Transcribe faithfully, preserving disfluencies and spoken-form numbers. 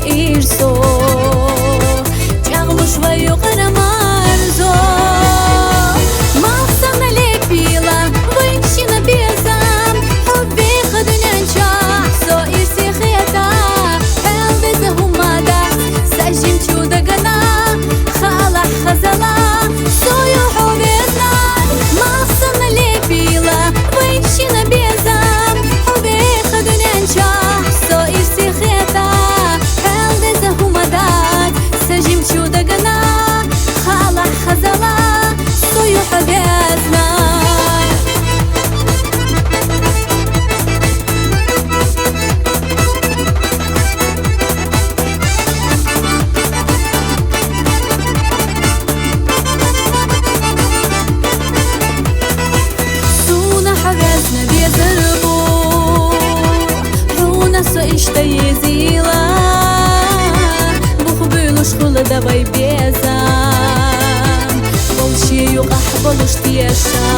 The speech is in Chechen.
Ирсо чӀагӀлуш вай юкъара марзо. Малх санна лепила вай шина безам, хӀу вехадунан ча со ирси хета. ХӀел веза хӀумада са жимчу дагана, халахь хазала, сою хӀу везна. Малх санна лепила вай шина безам, хӀу вехадунан ча со ирси хета. ХӀел веза хӀумада са жимчу дагана, халахь хазала, сою хӀу везна. Суна хӀу везна безарбу, хӀуна со иштта езила. Бух буйлуш хӀула давай безам, болчи юкъахь болуш теша.